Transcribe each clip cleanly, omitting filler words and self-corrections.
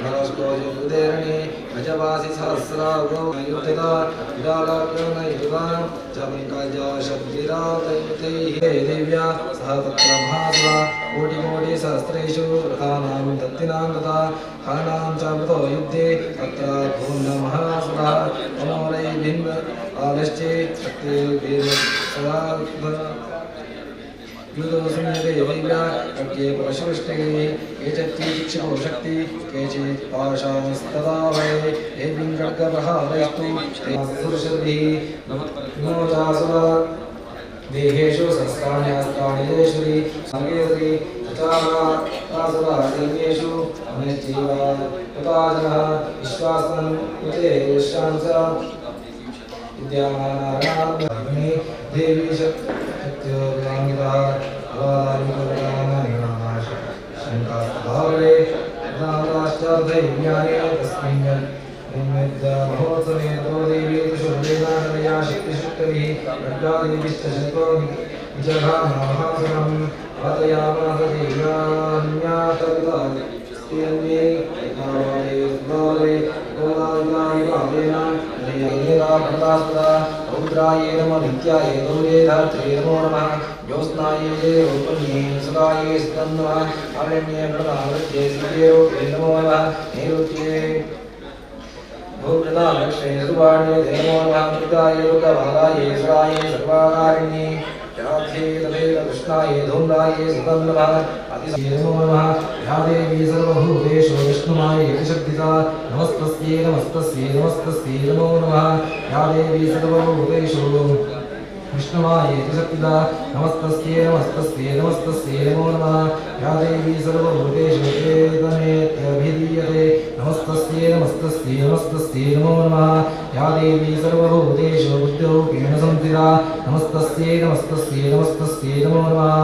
महाराष्ट्रोदेरणे गजवासि सहस्रागो युद्धदा विरालाक्योनयुधा च पङ्कजाशब्दिरातैः देव्या सह तत्र महासुरा कोटिकोटिसहस्रेषु रथानां दत्तिनां तथा हरणां च मृतो युद्धे तत्र भूर्णमहासुरः तमोरैभिन्नकालश्चे शक्तिर्भीमसदा युधो देव्या खड्गे परशुष्टैः केचित् शक्ति केचित् पाशास्तदा भये देवीं खड्गप्रहारैस्तु सुरशद्भिः नमोचासुरा देहेषु सहस्राणि जयश्री नागेश्वरी तथासुरा देवेषु अमनिश्चैव तथाजनः विश्वासं विद्यमानाराणां देवी शक्त्योगाङ्गितः शङ्कास्तभावरे दादाश्चार्धैव्याने तस्मिन् महोत्सवे ततो देवी त्रिशूलेनाशनया शक्तिशक्तिभिः खड्गादेवीश्च शक्तो विजघानामहासुरं वातयामास देव्यान्यातविदास्त्यन्ये एकावादे रौद्राये नमः नित्याये गौरे धात्रे नमो नमः ज्योत्स्नाये रूपण्ये सुराये सुतं नमः अरण्ये प्रणावृत्ये सिद्धे रूपे नमो नमः नैऋत्ये भूप्रदालक्ष्मे सुवाण्ये नमो नमः दुर्गाये दुर्गबालाये सुराये सर्वाकारिण्ये जनाध्ये तथैव कृष्णाये धूम्राये सुतं नमः अतिशये नमो नमः या देवी सर्वभूतेषु विष्णुमाये शक्तिता नमस्तस्यै नमस्तस्यै नमस्तस्यै नमो नमः या देवी सर्वभूतेषु विष्णुमाये शक्तिदा नमस्तस्यै नमस्तस्यै नमस्तस्यै नमो नमः या देवी सर्वभूतेषु चेतनेत्यभिधीयते नमस्तस्यै नमस्तस्यै नमस्तस्यै नमो नमः या देवी सर्वभूतेषु बुद्धिरूपेण संस्थिता नमस्तस्यै नमस्तस्यै नमस्तस्यै नमो नमः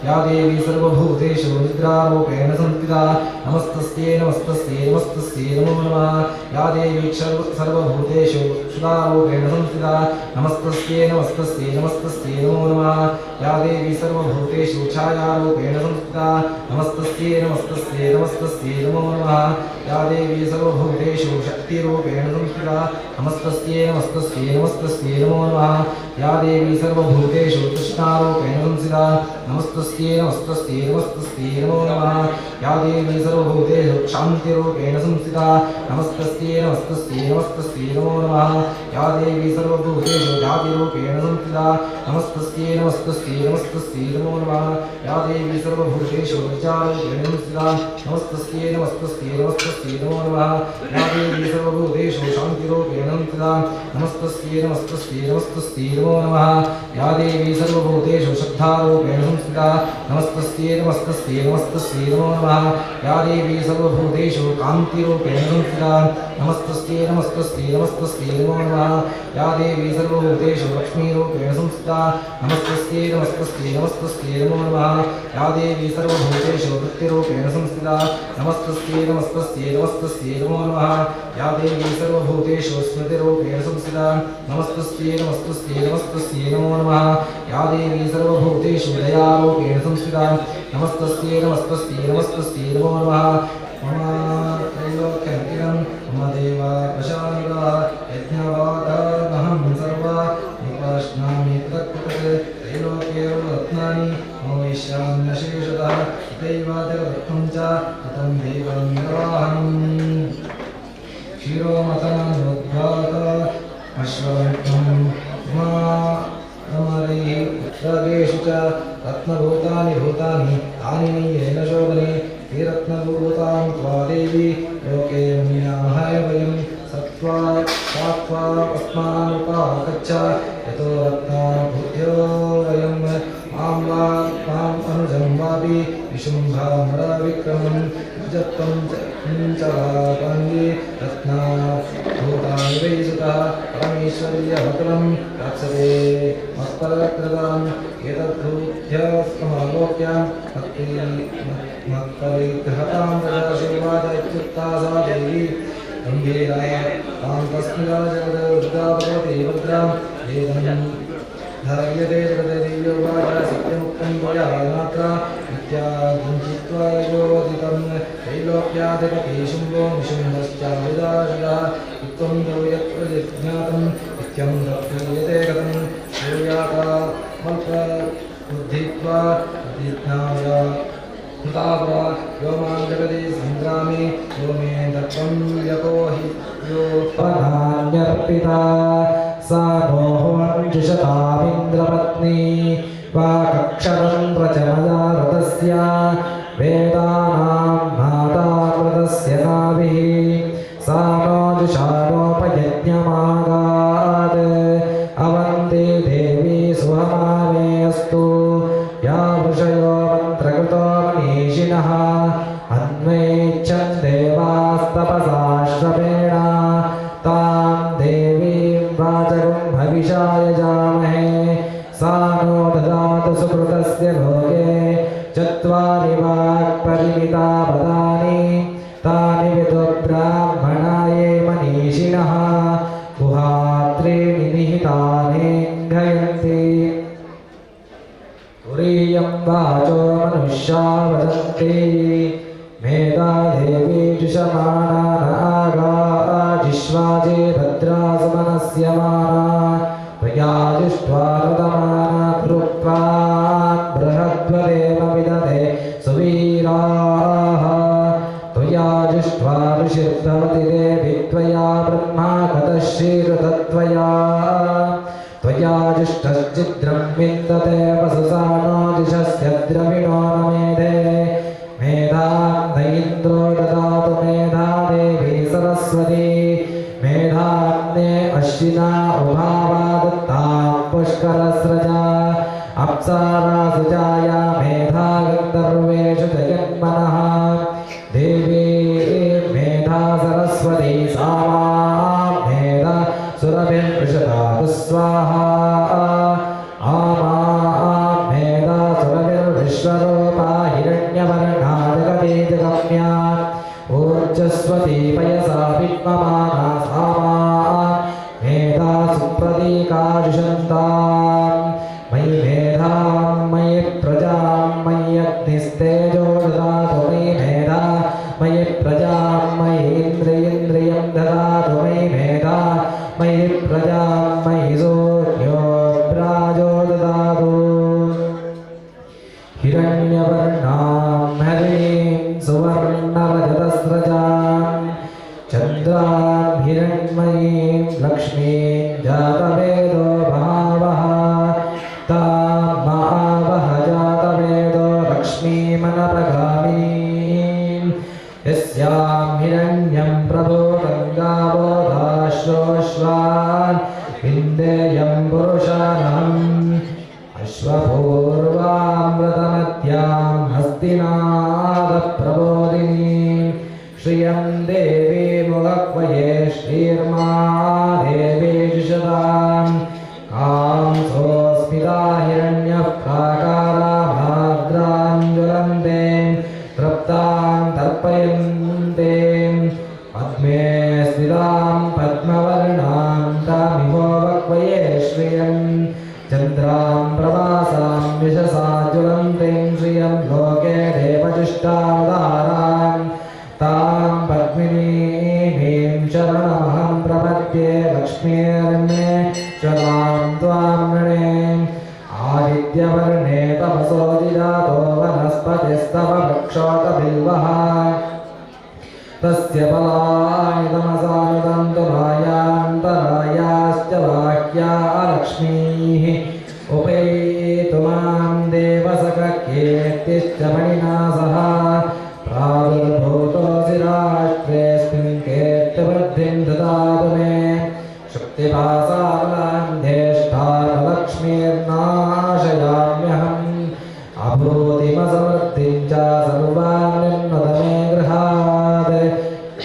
या देवी सर्वभूतेषु निद्रारूपेण संस्थिता नमस्तस्यै नमस्तस्यै नमस्तस्यै नमो नमः या देवी सर्वभूतेषु क्षुधारूपेण संस्थिता नमस्तस्यै नमस्तस्यै नमस्तस्यै नमो नमः या देवी सर्वभूतेषु छायारूपेण संस्थिता नमस्तस्यै नमस्तस्यै नमस्तस्यै नमो नमः या देवी सर्वभूतेषु शक्तिरूपेण संस्थिता नमस्तस्यै नमस्तस्यै नमस्तस्यै नमो नमः या देवी सर्वभूतेषु तृष्णारूपेण संस्थिता नमस्तस्यै नमस्तस्यै नमस्तस्यै नमो नमः या देवी सर्वभूतेषु क्षान्तिरूपेण संस्थिता नमस्तस्यै नमस्तस्यै नमस्तस्यै नमो नमः या देवी सर्वभूतेषु जातिरूपेण संस्थिता नमस्तस्यै नमस्तस्यै नमस्तस्यै नमो नमः या देवी सर्वभूतेषु विचारूपेण संस्थिता नमस्तस्यै नमस्तस्यै नमस्तस्यै नमो नमः या देवी सर्वभूतेषु शान्तिरूपेण संस्थिता नमस्तस्यै नमस्तस्यै नमस्तस्यै नमो नमः या देवी सर्वभूतेषु श्रद्धारूपेण संस्थिता नमस्तस्यै नमस्तस्यै नमस्तस्यै नमो नमः या देवी सर्वभूतेषु कान्तिरूपेण संस्थिता नमस्तस्यै नमस्तस्यै नमस्तस्यै नमो नमः या देवी सर्वभूतेषु लक्ष्मीरूपेण संस्थिता नमस्तस्यै नमस्तस्यै नमस्तस्यै नमो नमः या देवी सर्वभूतेषु वृत्तिरूपेण संस्थिता नमस्तस्यै नमस्तस्यै नमस्तस्यै नमो नमः या देवी सर्वभूतेषु स्मृतिरूपेण संस्थिता नमस्तस्यै नमस्तस्यै नमस्तस्यै नमो नमः या देवी सर्वभूतेषु दयारूपेण संस्थिता नमस्तस्यै नमस्तस्यै नमस्तस्यै नमो नमः मम त्रैलोक्यं मम देवा वशानुगा यज्ञवादानहं सर्वा उपाश्नामि पृथक् पृथक् त्रैलोक्ये रत्नानि मोहिष्याम्यशेषतः तथैवातिरत्नं च ततं देवं निर्वाहम् क्षीरोमथनोद्भात अश्वविघ्नं उमारमरैः उत्सर्गेषु च रत्नभूतानि भूतानि तानि नय्येन शोभने रत्नभूतां त्वा देवी लोके मन्यामहे वयं सत्त्वा सात्वा अस्मानुपागच्छ यतो रत्नाभूत्यो वयं मां वा माम् अनुजं वापि विशुम्भामरविक्रमं रजत्वं चलाकाङ्गी रत्नाभूतानि वै सुतः परमेश्वर्यमतुलं प्राप्स्यते मत्परकृताम् एतद्भूभ्यस्तमालोक्य मत्परिग्रहतां प्रजाशिवाच इत्युक्ता सा देवी गम्भीराय तां तस्मिन् जगदुर्गा भगवती भद्रां एतं धार्यते जगदेव्योवाच सत्यमुक्तं त्वया नात्र मिथ्या किञ्चित्वा योदितं त्रैलोक्याधिपति शुम्भो निशुम्भश्चाविदाशः इत्थं यत्प्रतिज्ञातम् इत्यं दत्तयते गतं सूर्याकामल्पबुद्धित्वा प्रतिज्ञाया कृतापुरा यो मां जगति सङ्ग्रामे यो मे दत्तं यतो हि यो पदान्यर्पिता सा नोऽहं वाकक्षरं रचमया रतस्य वेदानां मातामृतस्य नाभिः सा नो जुषाणोपयज्ञमागात् अवन्ते देवी सुहमामेऽस्तु या वृषयो मन्त्रकृतो मनीषिणः अन्वेच्छन् देवास्तपसाश्रमेण तां देवीं वाचगुं हविषा यजामहे सा नो ददातु सुकृतस्य लोके चत्वारि वाक्परिमिता पदानि तानि विदु ब्राह्मणाये मनीषिणः गुहात्रीणि निहितानेङ्घयन्ति तुरीयं वाचो मनुष्या वदन्ति मेधा देवी जुषमाणा न आगाजिष्वाजे भद्रा सुमनस्य माना त्वया जुष्ट्वा नुदमाना कृत्वान् बृहद्वदेव विदधे सुवीराः त्वया जुष्ट्वा ऋषिर्भवति देवि त्वया ब्रह्मा गतः श्रीरुतत्वया त्वया जुष्टश्चिद्रं विन्दते वसुसानो दिशस्य द्रविणो न मेधे मेधां न इन्द्रो ददातु मेधा देवी सरस्वती मेधां मे अश्विना उभावा दत्तां पुष्करस्रजा अप्सरा सुजाया मेधा गन्धर्वेषु जगन्मनः देवी मेधा सरस्वती सा मां मेधा सुरभिर्वृषदातु स्वाहा आमां मेधा सुरभिर्विश्वरूपा हिरण्यवर्णा जगते जगम्या ऊर्जस्वती पयसा विद्ममाना सा मां मेधा सुप्रतीका जुषन्तां मयि मेधां मयि प्रजां मयि अग्निस्तेजो ददातु मयि मेधा मयि प्रजां मयि इन्द्रियं ददातु मयि मेधा मयि प्रजां मयि सूर्यो प्राजो ददातु हिरण्यवर्णां हरिणीं सुवर्णरजतस्रजां चन्द्रां हिरण्मयीं लक्ष्मीं जातवेदो भावः तां महावह जातवेदो लक्ष्मीमनपगामिनीं यस्यां हिरण्यं प्रभूतं गावो दाश्रोऽश्वान् विन्देयं पुरुषाणम् अश्वपूर्वामृतमत्यां हस्तिनादप्रबोधिनीं श्रियं देवी मुखक्वये श्रीर्मा देवी जुषतां कांसोऽस्मिता हिरण्यः प्राकाराभाद्रां ज्वलन्ते तृप्तां तर्पयन्ते पद्मे स्थितां पद्मवर्णां तामिहो वक्वये श्रियं चन्द्रां प्रवासां यशसा ज्वलन्तीं श्रियं लोके देवजुष्टामुदारां तां पद्मिनीं शरणमहं प्रपद्ये लक्ष्मीर्मे शतां त्वां वृणे आदित्यवर्णे तमसोऽधिजातो वनस्पतिस्तव वृक्षोतबिल्वः तस्य बलानि तमसानुदन्तु मायान्तरायाश्च बाह्या लक्ष्मीः उपैतु मां देवसखकीर्तिश्च मणिना सह प्रादुर्भूतोऽसि राष्ट्रेऽस्मिन् कीर्तिवृद्धिं ददातु मे शक्तिपासां ज्येष्ठालक्ष्मीर्नाशयाम्यहम् अभूतिमसमृद्धिं च सर्वान् मे गृहात्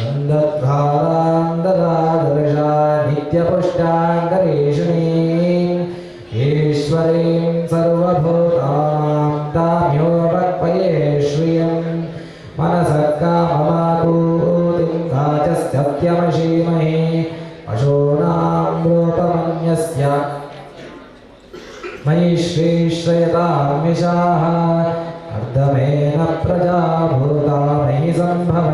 नन्दद्वारान्दरादर्शा नित्यपुष्टाङ्गरीषिणीम् ईश्वरीं सर्वभूतानां ताम्यो वक्वये श्रियं मनसः काममाकूतिं वाचस्यत्यमशीमहि पशूनां रूपमन्यस्य मयि श्रीश्रयतां यशाः अर्धमेन प्रजा भूता मयि सम्भवन्ति।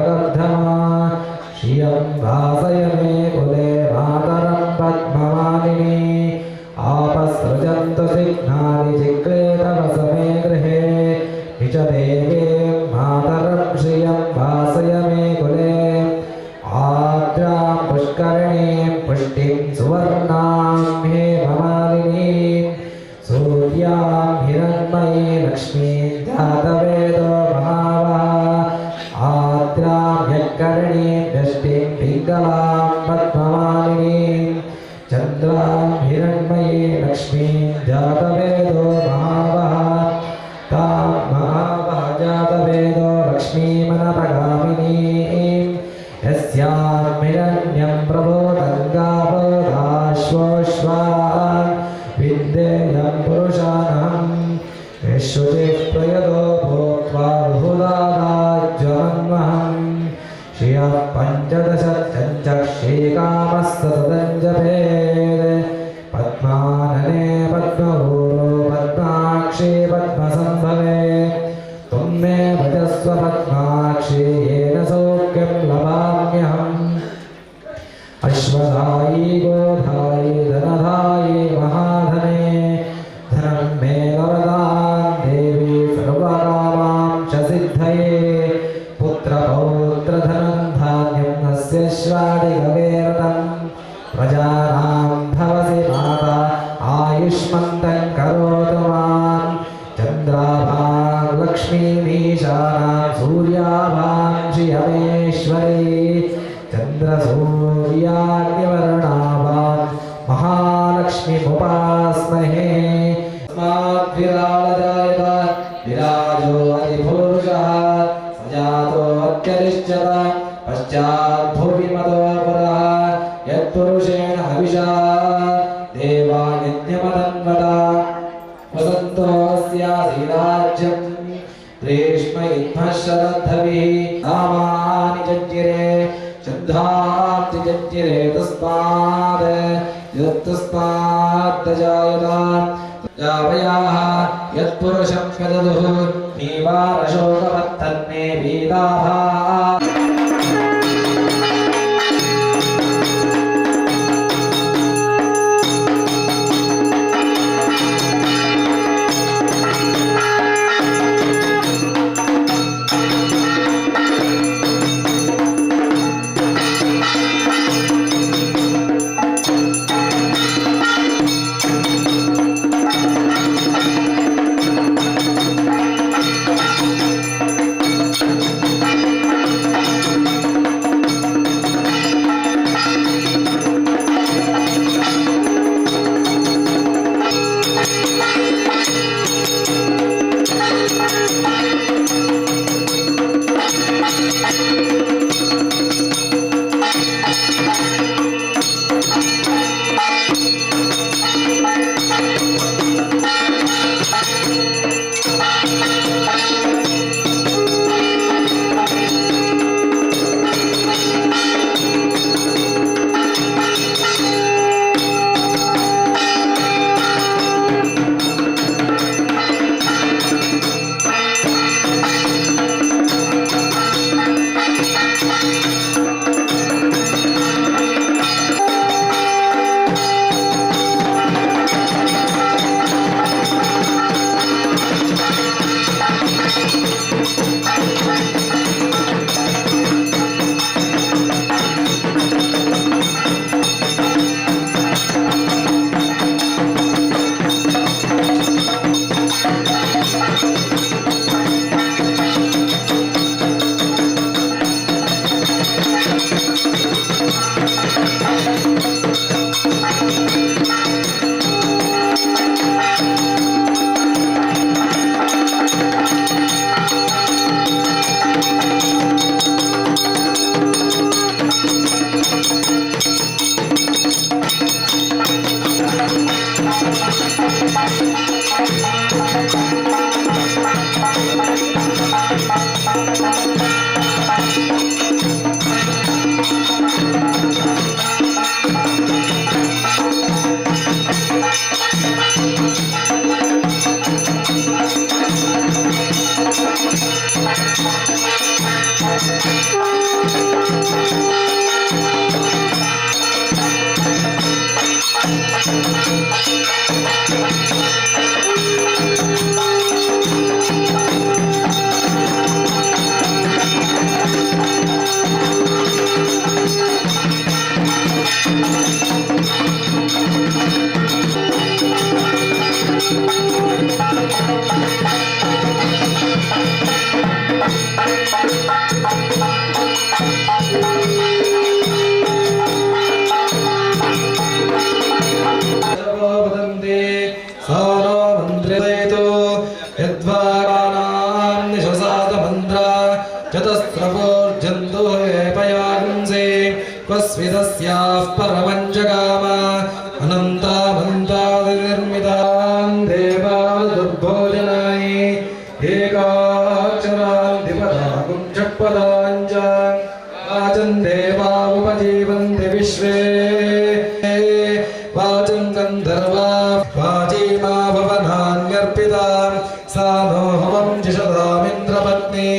श्रियं वासय मे कुले मातरं पद्ममालिनी आपसृजन्तु सिघ्नानि जिग्रेतवस मे गृहे च देवीं मातरं श्रियं वासय मे कुले आद्रां पुष्करिणीं पुष्टिं सुवर्णां हेममालिनीं सूर्यां हिरण्मयीं लक्ष्मीं जातवेदो महावः आद्रां यत्कर्णीं यष्टिं पिङ्गलां पद्ममालिनीं चन्द्रां हिरण्मयीं लक्ष्मीं जातवेदो महावः तां महावः जातवेदो लक्ष्मीमनपगामिनीं यस्यां हिरण्यं प्रबोधङ्गाबोधाश्वश्वान् विद्येयं पुरुषाणां विश्वजिः प्रयतो भूत्वा बहुदाराज्यमन्वहं श्रियः पञ्चदश चञ्चक्षीकामः सततं जपेत् पद्मानने पद्मभूरो पद्माक्षी पद्मसम्भवे त्वं मे भजस्व पद्माक्षी येन सौख्यं लभाम्यहम्। अश्वधायी गोधायी धनधायी महाधने धनं मे लभतां देवी सर्वकामां च सिद्धये पुत्रपौत्रधनं धान्यं नस्य श्वादिगवेरतं प्रजानां भवसि माता आयुष्मन्तं करोतु मां। चन्द्राभां लक्ष्मीमीशानां सूर्याभां श्रियमेश्वरी चन्द्रसूर्याग्निवर्णाभां महालक्ष्मीमुपास्महे। तस्माद्विराळजायत विराजो अधिपुरुषः सजातो अत्यरिष्यत पश्चाद्भुवि मतो पुरः यत्पुरुषेण हविषा देवा यज्ञमतन्वत वसन्तोऽस्यासीराज्यं ग्रीष्म इध्मः शरद्धविः नामानि जज्ञिरे छन्दांसि जज्ञिरे तस्मात् यत्तस्मात् जावयाः यत्पुरुषं वदतुः नीवारशोकवत्तन्मे पीताभा। पयागुंसे क्वस्विदस्याः परमं जगाम अनन्तामन्तादिनिर्मितान् देवादुर्भोजनाय एकाक्षरान् द्विपदागुं षट्पदां च वाचं देवा उपजीवन्ति विश्वे वाचं गन्धर्वा वाचीमा भवनान्यर्पितां सा नो हवं जिषदामिन्द्रपत्नी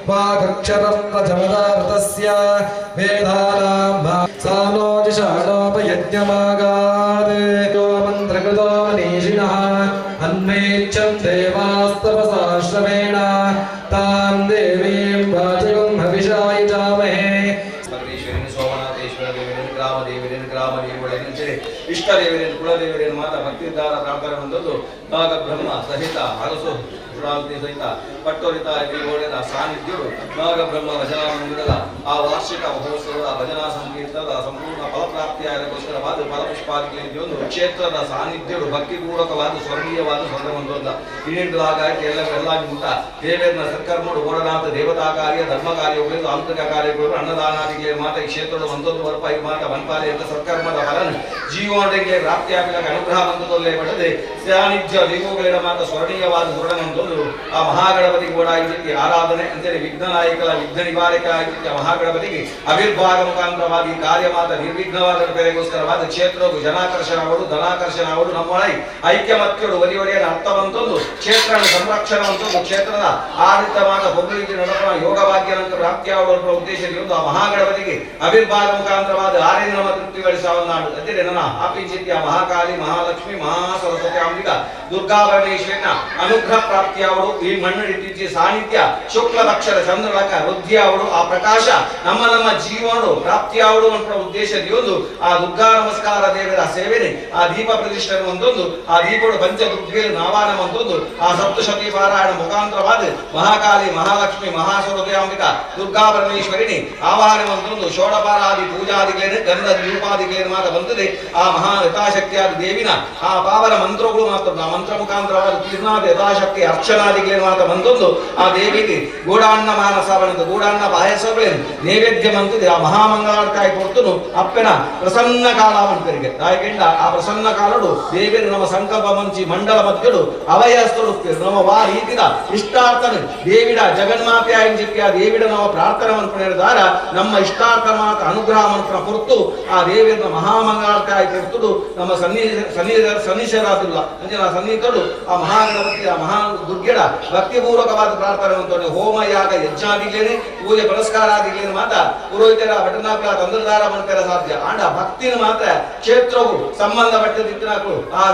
वागक्षरं रजमदारतस्य वेदानां सा नो जिषाणोपयज्ञमागात् यो मन्त्रकृतो मनीषिणः अन्वेच्छं देवास्तपसाश्रमेण तां देवीं वाचकं हविषा यजामहे. ಪರಮೇಶ್ವರನ ಸೋಮನಾಥೇಶ್ವರ ದೇವರೇನು ಗ್ರಾಮ ದೇವರೇನು ಗ್ರಾಮ ದೇವಗಳೇನು ಸರಿ ಇಷ್ಟ ದೇವರೇನು ಕುಲದೇವರೇನು ಮಾತಾ ಭಕ್ತಿದ್ದಾರ ಪ್ರಾರ್ಥನೆ ಹೊಂದದ್ದು ನಾಗಬ್ರಹ್ಮ ಸಹಿತ ಹರಸು ಪುರಾಂತಿ ಸಹಿತ ಪಟ್ಟೋರಿತ ದೇವರ ಸಾನ್ನಿಧ್ಯವು ನಾಗಬ್ರಹ್ಮ ಭಜನಾ ಮಂದಿರದ ಆ ವಾರ್ಷಿಕ ಮಹೋತ್ಸವದ ಭಜನಾ ಸಂಕೀರ್ತನದ ಸಂಪೂರ್ಣ ಫಲಪ್ರಾಪ್ತಿಯಾಗಕ್ಕೋಸ್ಕರವಾದ ಫಲಪುಷ್ಪಾದಿಗಳಿಗೆ ಒಂದು ಕ್ಷೇತ್ರದ ಸಾನ್ನಿಧ್ಯವು ಭಕ್ತಿಪೂರ್ವಕವಾದ ಸ್ವರ್ಗೀಯವಾದ ಸ್ವರ್ಗ ಇನ್ನಿಂದಲಾಗಿ ಎಲ್ಲ ಎಲ್ಲ ಮುಟ್ಟ ದೇವೇಂದ್ರ ಸತ್ಕರ್ಮಡು ಓಡನಾಥ ದೇವತಾ ಕಾರ್ಯ ಧರ್ಮ ಕಾರ್ಯಗಳು ಆಂತರಿಕ ಕಾರ್ಯಗಳು ಅನ್ನದಾನಾದಿಗೆ ಮಾತ ಈ ಕ್ಷೇತ್ರದ ಒಂದೊಂದು ವರ್ಪಾಯಿ ಮಾತ ವನ್ಪಾಲೆ ಅಂತ ಸತ್ಕರ್ಮದ ಫಲನ ಜೀವನಕ್ಕೆ ಪ್ರಾಪ್ತಿಯಾಗಲಿಕ್ಕೆ ಅನುಗ್ರಹ ಬಂದದಲ್ಲೇ ಪಡೆದೆ ಸಾನ್ನಿಧ್ಯ ದೇವಗಳ ಮಾತ ಸ್ವರ್ಣೀಯವಾದ ಸುರಣಂತೊಂದು ಆ ಮಹಾಗಣಪತಿ ಗೋಡಾಗಿ ಆರಾಧನೆ ಅಂತೇಳಿ ವಿಘ್ನನಾಯಕರ ವಿಘ್ನ ನಿವಾರಕ ಆಗಿದ್ದ ಮಹಾಗಣಪತಿಗೆ ಅವಿರ್ಭಾಗ ಮುಖಾಂತರವಾಗಿ ಕಾರ್ಯ ಮಾತ ನಿರ್ವಿಘ್ನವಾದ ಬೇರೆಗೋಸ್ಕರವಾದ ಕ್ಷೇತ್ರವು ಜನಾಕರ್ಷಣಗಳು ಧನಾಕರ್ಷಣಗಳು ನಮ್ಮೊಳಗೆ ಐಕ್ಯಮತ್ಯಡು ಒಲಿ ಒಡೆಯನ ಅರ್ಥವಂತೊಂದು ಕ್ಷೇತ್ರ ಸಂರಕ್ಷಣೆ ಅಂತೊಂದು ಕ್ಷೇತ್ರದ ಆಡಳಿತವಾದ ಹೊಗಳಿಕೆ ನಡಪಣ ಯೋಗಭಾಗ್ಯನಂತ ಪ್ರಾಪ್ತಿಯಾಗುವ ಉದ್ದೇಶದಿಂದ ಆ ಮಹಾಗಣಪತಿಗೆ ಅವಿರ್ಭಾಗ ಮುಖಾಂತರವಾದ ಆರ್ಯ ನಮ್ಮ ತೃಪ್ತಿಗಳಿಸವನ್ನಾಡು ಅದೇ ನನ್ನ ಆಪಿಂಚಿತ್ಯ ಮಹಾಕಾಳಿ ಮಹಾಲಕ್ಷ್ಮಿ ಮಹಾಸರಸ್ವತಿ ಅಂಬಿಕಾ ದುರ್ಗಾ ಪರಮೇಶ್ವರನ ಅನುಗ್ರಹ ಪ್ರಾಪ್ತಿಯಾವಳು ಈ ಮಣ್ಣು ಸಾನ್ನಿಧ್ಯ ಶುಕ್ಲ ಪಕ್ಷದ ಚಂದ್ರಲಕ ವೃದ್ಧಿಯಾವಳು ಆ ಪ್ರಕಾಶ ನಮ್ಮ ನಮ್ಮ ಜೀವನಡು ಪ್ರಾಪ್ತಿಯಾವಳು ಅಂತ ಉದ್ದೇಶದಿಂದ ಆ ದುರ್ಗಾ ನಮಸ್ಕಾರ ದೇವರ ಸೇವೆನೆ ಆ ದೀಪ ಪ್ರತಿಷ್ಠೆ ಒಂದೊಂದು ಆ ದೀಪಗಳು ಪಂಚದುರ್ಗೆಯಲ್ಲಿ ನಾವಾನ ಒಂದೊಂದು ಆ ಸಪ್ತಶತಿ ಪಾರಾಯಣ ಮುಖಾಂತರವಾದ ಮಹಾಕಾಳಿ ಮಹಾಲಕ್ಷ್ಮಿ ಮಹಾಸರಸ್ವತಿ ಅಂಬಿಕಾ ದುರ್ಗಾ ಪರಮೇಶ್ವರಿಣಿ ಆವಾಹನೆ ಒಂದೊಂದು ಷೋಡಪಾರಾದಿ ಪೂಜಾದಿಗಳೇನು ಗಂಧ ಧೂಪಾದಿಗಳೇನು ಮಾತ್ರ ಬಂದಿದೆ ಆ ಮಹಾ ಯಥಾಶಕ್ತಿಯಾದ ದೇವಿನ ಆ ಪಾವನ ಮಂತ್ರಗಳು ಮಾತ್ರ ಆ ಮಂತ್ರ ಮುಖಾಂತರವಾದ ತೀರ್ಣಾದ ಯಥಾಶಕ್ತಿ ಅರ್ಚನಾದಿಗಳೇನು ಮಾತ್ರ ಬಂದೊಂದು ಆ ದೇವಿಗೆ ಗೂಡಾನ್ನ ಮಾನಸ ಬಂದು ಗೂಡಾನ್ನ ಪಾಯಸಗಳೇನು ನೈವೇದ್ಯ ಬಂತಿದೆ ಆ ಮಹಾಮಂಗಳಾರಕಾಯಿ ಕೊಡ್ತನು ಅಪ್ಪನ ಪ್ರಸನ್ನ ಕಾಲ ಅಂತಾರೆ ಯಾಕೆಂಡ ಆ ಪ್ರಸನ್ನ ಕಾಲಡು ದೇವಿಯರು ನಮ್ಮ ಸಂಕಲ್ಪ ಮಂಚಿ ಮಂಡಲ ಮಧ್ಯಡು ಅವಯಸ್ತರು ನಮ್ಮ ವಾ ರೀತಿದ ಇಷ್ಟಾರ್ಥನ ದೇವಿಡ ಜಗನ್ಮಾತೆ ಆಯಿಂಚಿತ್ಯ ದೇವಿಡ ನಮ್ಮ ಪ್ರಾರ್ಥನೆ ಅನ್ಕೊಂಡಿದ್ದಾರ ನಮ್ಮ ಇಷ್ಟಾರ್ಥ ಮಾತ್ರ ಅನುಗ್ರಹ ಮಂತ್ರ ಹೊರತು ಆ ದೇವಿಯರ ಮಹಾಮಂಗಳಾರಕಾಯಿ ಕೊಡ್ತುಡು ನಮ್ಮ ಸನ್ನಿ ಸನ್ನಿ ಸನ್ನಿಶರಾದಿಲ್ಲ ಅಂದ್ರೆ ಆ ಸನ್ನಿಹಿತರು ಆ ಮಹಾಗಣಪತಿ ಆ ಮಹಾ ದುರ್ಗೆಡ ಭಕ್ತಿಪೂರ್ವಕವಾದ ಪ್ರಾರ್ಥನೆ ಅಂತ ಹೋಮ ಯಾಗ ಯಜ್ಞಾದಿಗಳೇನೆ ಪೂಜೆ ಪುರಸ್ಕಾರಾದಿಗಳೇನು ಮಾತ್ರ ಪುರೋಹಿತರ ಭಟನಾಕುಲ ತಂತ್ರದಾರ ಮಾಡ್ತಾರೆ ಸಾಧ್ಯ ಆಂಡ ಭಕ್ತಿನ ಮಾತ್ರ ಕ್ಷೇತ್ರವು ಸಂಬಂಧಪಟ್ಟಿದ್ದನಾಕಲು ಆ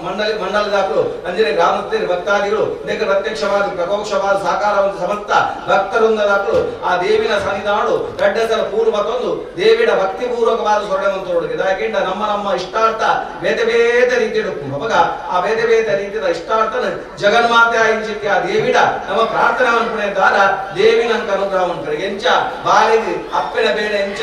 ಮಂಡಲಿ ಮಂಡಲದಾಕಲು ಅಂದ್ರೆ ಗ್ರಾಮಸ್ಥರು ಭಕ್ತಾದಿಗಳು ಇದಕ್ಕೆ ಪ್ರತ್ಯಕ್ಷವಾದ ಪ್ರಕೋಕ್ಷವಾದ ಸಾಕಾರವಂತ ಸಮಸ್ತ ಭಕ್ತರೊಂದದಾಕಲು ಆ ದೇವಿನ ಸನ್ನಿಧಾನಡು ಗಡ್ಡಸರ ಪೂರ್ವ ತಂದು ದೇವಿನ ಭಕ್ತಿಪೂರ್ವಕವಾದ ಸ್ವರ್ಣವಂತರೊಳಗೆ ಯಾಕೆಂಡ ನಮ್ಮ ನಮ್ಮ ಇಷ್ಟಾರ್ಥ ಬೇತೆ ಬೇತೆ ರೀತಿ ಅವಾಗ ಆ ಬೇತೆ ಬೇತೆ ರೀತಿಯ ಇಷ್ಟಾರ್ಥನ ಜಗನ್ಮಾತೆ ಇಂಚಿತ್ಯ ಆ ದೇವಿಡ ನಮ್ಮ ಪ್ರಾರ್ಥನೆ ಅನ್ಕೊಂಡಿದ್ದಾರ ದೇವಿನ ಅನುಗ್ರಹ ಅನ್ಕೊಂಡು ಎಂಚ ಬಾಳಿದ ಅಪ್ಪನ ಬೇಡ ಎಂಚ